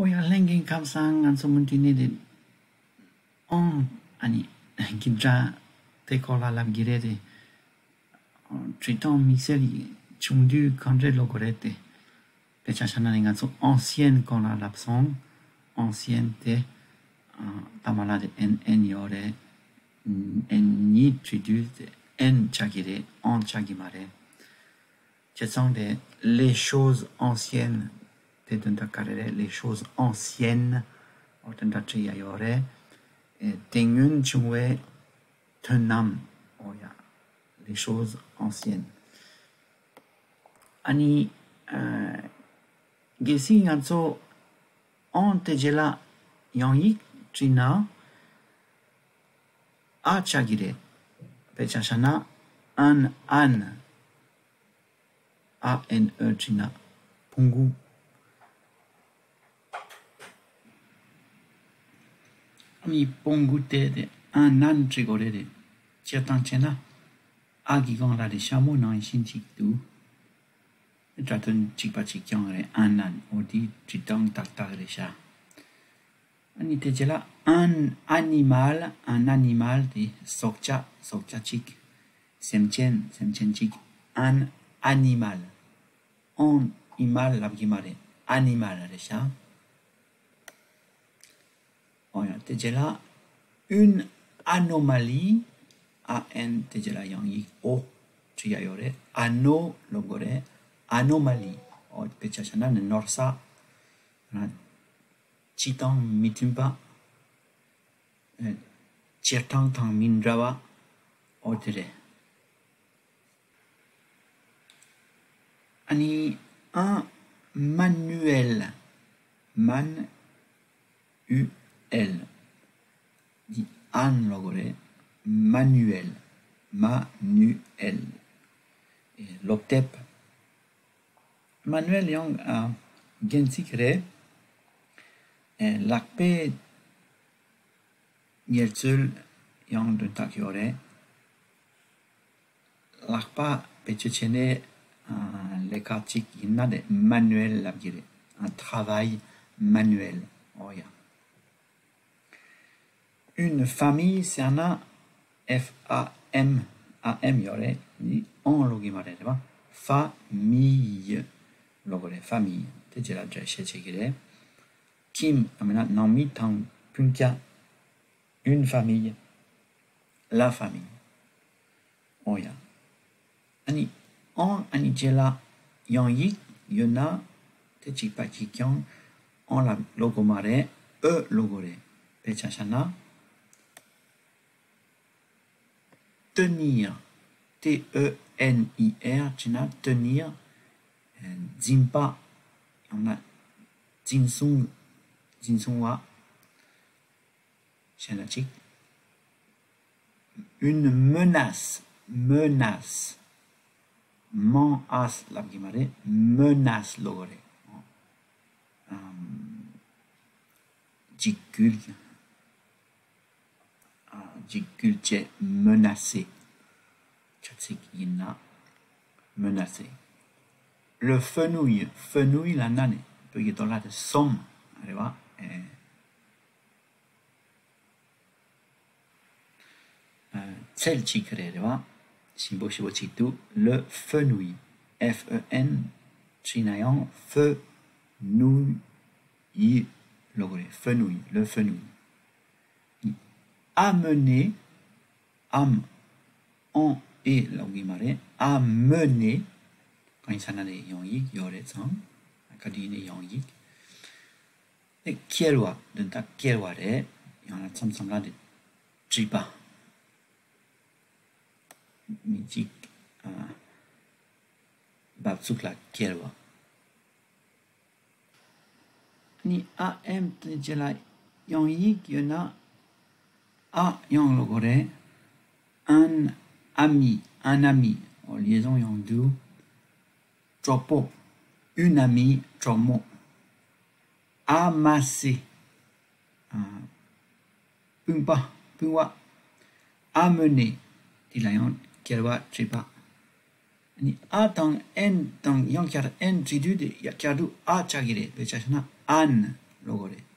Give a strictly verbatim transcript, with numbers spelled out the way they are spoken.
ཨོ་ཡ། ལྷན་རྒྱས་ཁམས་བཟང་། ང་ཚོ་མུ་མཐུད་ནས་དེ་ཨང་ཨ་ནི་གི་སྒྲ་དེ་སྐོར་ལ་ལབ་ཀྱི་རེད་དེ། བྲིས་སྟངས་དམིགས་བསལ་ཡིན་བྱུང་དུས་གང་འདྲས་ཀློག་དགོས་རེད་དེ། དཔེ་ཆ་བཞག་ན་ནི་ང་ཚོ་ancienne སྐོར་ལ་ལབ་སོང་། ancienne དེ་ཨ་ད་མ་ལ་དེ་ཨེན་ཨེན་ཡོད་རེད། ཨེན་གཉིས་བྲིས་དུས་དེ་ཨེན་ཆགས་ཀྱི་རེད། ཨང་ཆགས་ཀྱི་མ་རེད། བྱས་ཙང་དེ་les choses anciennes དེ་དོན་དག་ག་རེ་རེད། les choses anciennes འོ་དོན་དག་བྲིས་ཡ་ཡོད་རེད། ཨེ་དེ་སྔོན་བྱུང་བའི་དོན་རྣམས། འོ་ཡ། les choses anciennes། ཨ་ནི་ཨ་གལ་སྲིད་ང་ཚོ་ཨང་དེ་རྗེས་ལ་ཡང་ཡིག་བྲིས་ན། ཨ་ཆགས་ཀྱི་རེད། དཔེ་ཆ་བཞག་ན་ཨན་ཨན། ཨ་ཨེན་ཨོ་བྲིས་ན་སྤུ་གུ། ཨ་ནི་སྤུ་གུ་དེ་དེ་ཨན་ཨན་བྲིས་དགོས་རེད་དེ། སྤྱིར་བཏང་བྱས་ན་ཨ་གི་སྒང་ལ་དེ་ཞྭ་མོ་ནང་བཞིན་ཅིག་འདུག་སྒྲ་དོན་གཅིག་པ་གཅིག་རྐྱང་རེད། ཨན་ཨན། འོ་དེའི་བྲིས་སྟངས་ཏག་ཏག་རེད་ཤག་ཨ་ནི་དེ་རྗེས་ལ་un animal། un animal དེ་སྲོག་ཆགས། སྲོག་ཆགས་གཅིག་སེམས་ཅན། སེམས་ཅན་གཅིག un animal། un animal ལབ་ཀྱི་མ་རེད། animal རེད་ཤག་འོ་ཡ། དེ་རྗེས་ལ་une anomalie། ཨ་ཨེན་དེ་རྗེས་ལ་ཡང་ཡིག་ཨོ་བྲིས་ཡ་ཡོད་རེད། ཨ་ནོ་ལབ་དགོས་རེད། anomalie འོ་དཔེ་ཆ་བཞག་ན་ནི་ནོར་ས། སྤྱི་དང་མི་མཐུན་པ། ཨེ་བྱེ་ཐང་དང་མི་འདྲ་བ། འོ་དེ་རེད། ཨ་ནི་un manuel། man u l འདི་ཨན་ལབ་དགོས་རེད། manuel། manuel ཨེ་སློབ་དེབ། manuel ཡང་ཨ་རྒྱན་ཚིག་རེད། ཨེ་ལག་པའི་ཉར་ཚུལ་ཡང་དོན་དག་ཡོད་རེད། ལག་པ་བེད་སྤྱོད་བྱས་ནས་ཨ་ལས་ཀ་གཅིག་ཡིན་ན་དེ་manuel ལབ་ཀྱི་རེད། ཨ་travail manuel འོ་ཡ། une famille ཟེར་ན་F A M A M ཡོད་རེད། འདི་ཨང་ལབ་ཀྱི་མ་རེད། རེད་པ། famille ལབ་དགོས་རེད། famille དེ་རྗེས་ལ་འགྲེལ་བཤད་བྱེད་ཀྱི་རེད། ཁྱིམ་ཡང་མིན་ན་ནང་མི་དང་སྤུན་ཀྱག une famille། la famille འོ་ཡ། ཨ་ནི་ཨང་ཨ་ནི་རྗེས་ལ་ཡང་ཡིག་ཡོད་ན་དེ་གཅིག་པ་གཅིག་རྐྱང་ཨང་ལ་ལབ་དགོས་མ་རེད། ཨོ་ལབ་དགོས་རེད། དཔེ་ཆ་བཞག་ན་tenir། T E N I R བྲིས་ན་tenir། འཛིན་པ། ཡང་ན་འཛིན་བཟུང་། འཛིན་བཟུང་བ། གཞན་ལ་གཅིག une menace། menace། menace ལབ་ཀྱི་མ་རེད། menace ལབ་དགོས་རེད། ཨམ། འཇིགས་སྐུལ། ཨ། འཇིགས་སྐུལ་བྱེད། menacer། ཆབ་སྲིད་ཡིན་ན་menacer། le fenouil། fenouil ལབ་ན་ནི་བོད་ཀྱི་ཌོ་ལར་དེ་སོམ་རེད་པ། ཨེ། ཨ། ཚལ་གཅིག་རེད། རེད་པ། ཞིམ་པོ་ཞེ་པོ་གཅིག་འདུག le fenouil། F E N བྲིས་ན་ཡང་fenouil ལབ་དགོས་རེད། fenouil། le fenouil། amener། am། on e ལབ་ཀྱི་མ་རེད། amener། གང་ཡིན་ཟེར་ན་ནི་ཡང་ཡིག་ཡོད་རེད་ཙང་། ག་དུས་ཡིན་ནའི་ཡང་ཡིག་དེ་སྐྱེལ་བ། དོན་དག་སྐྱེལ་བ་རེད། ཡང་ན་མཚམས་མཚམས་ལ་དེ་སྒྲིག་པ། མི་གཅིག་ཨ། འབབ་ཚུགས་ལ་སྐྱེལ་བ། ནི་ཨ་ཨེམ་དེ་རྗེས་ལ་ཡང་ཡིག་ཡོད་ན་ཨ་ཡང་ལབ་དགོས་རེད། un ami། un ami འོ་liaison ཡང་འདུག་གྲོགས་པོ། une amie གྲོགས་མོ། amasser ཨ། སྤུན་པ། སྤུན་པ། amener དེ་ལ་ཡང་སྐྱེལ་བ་སྒྲིག་པ། ཨ་ནི་ཨ་དང་ཨེན་དང་ཡང་བསྐྱར་ཨེན་བྲིས་དུས་དེ་ཡང་བསྐྱར་དུ་ཨ་ཆགས་ཀྱི་རེད། དཔེ་ཆ་བཞག་ན་ཨན། ཀློག་དགོས་རེད།